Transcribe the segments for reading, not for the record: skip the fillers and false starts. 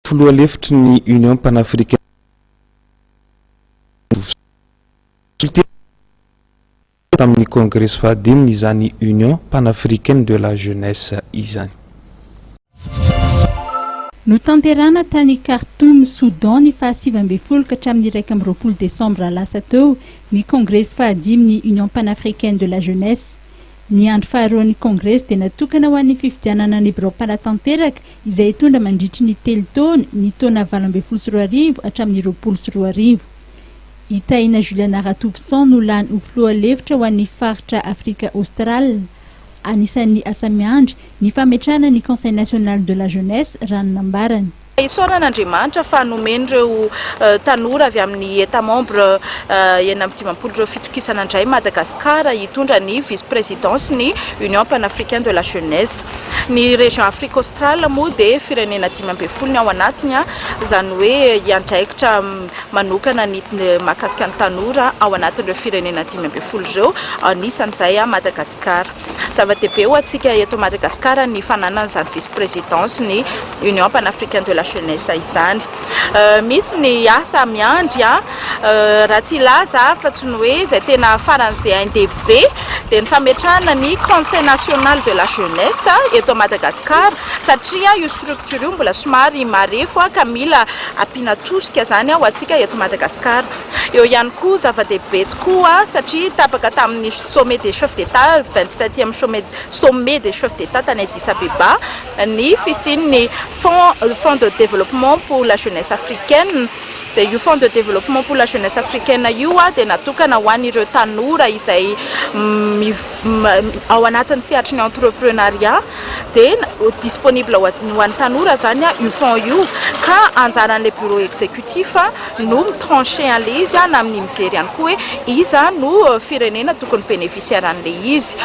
Filoha lefitry ny Union Panafricaine tamin'ny kongresy fahadiminy izany Union Panafricaine de la Jeunesse izany. Notanterahina tany Khartoum, Soudan ny faha 19 ka hatramin'ny 21 desambra lasa teo ny kongresy fahadimy ny Union Panafricaine de la Jeunesse. Ny andro faharoan'ny kongresy dia natokana ho an'ny fifidianana ny birao mpanatanteraka izay hitondra mandritry ny 3 taona, ny taona 2018 hatramin'ny 2020. I Tahina Juliana Ratovoson no lany ho filoha lefitra ho an'ny faritra Afrika Austral. Anisan'ny asa miandry ny fametrahana ny Conseil national de la jeunesse, raha ny nambarany. Isaoran'Andriamanitra fa nomen'ireo tanora avy amin'ny état membre 56 ireo fitokisana indray Madagasikara hitondra ny vice présidence ny Union panafricaine de la jeunesse. Ny région Afrique australe moa dia firenena 15 ny ao anatiny, izany hoe hiandraikitra manokana ny mahakasika ny tanora ao anatin'ireo firenena 15 ireo, anisan'izay a Madagasikara. Zava-dehibe ho antsika eto Madagasikara ny fananana vice présidence ny Union panafricaine de la jeunesse izany. Misy ny asa miandry a, raha tsy ilaza fa tsy ny hoe izay tena faran'izay ain-dehibe dia ny fametrahana ny Conseil national de la jeunesse eto Madagasikara, satria io structure io mbola somary marefo ka mila ampiana tosika zany ho antsika eto Madagasikara. Eo ihany koa, zava-dehibe tokoa satria tapaka tamin'ny sommet des chefs d'État, 27e sommet des chefs d'État tany Addis Abeba, ny fisian'ny fonds de développement pour la jeunesse africaine. Dia io fonds de développement pour la jeunesse africaine io a dia natokana ho an'ireo tanora izay ao anatin'ny sehatry ny entrepreneuriat, dia disponible ho an'ny tanora zany a io fonds io, ka anjaran'le bureau exécutif no mitranché an'le izy na amin'ny mijery ihany koa hoe iza no firenena tokony bénéficiaire an'le izy.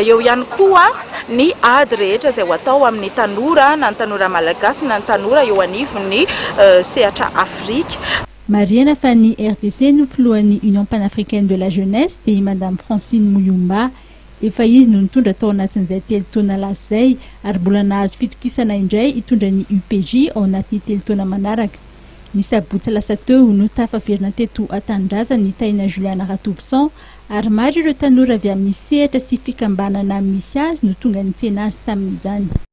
Eo ihany koa ny ady rehetra izay ho atao amin'ny tanora, na ny tanora malagasy na ny tanora eo anivon'ny sehatra Afrika. Marihina fa ny RDC no filohan'ny Union panafricaine de la jeunesse, dia Madame Francine Muyumba. Efa izy no nitondra tao anatin'izay 3 taona lasa izay ary mbola nahazo fitokisana indray hitondra ny UPJ ao anatin'ny 3 taona manaraka. Ny sabotsy lasa teo no tafaverina teto an-tanindrazana i Tahina Juliana Ratovoson, ary maro ireo tanora avy amin'ny sehatra sy fikambanana misy azy no tonga nitsena azy tamin'izany.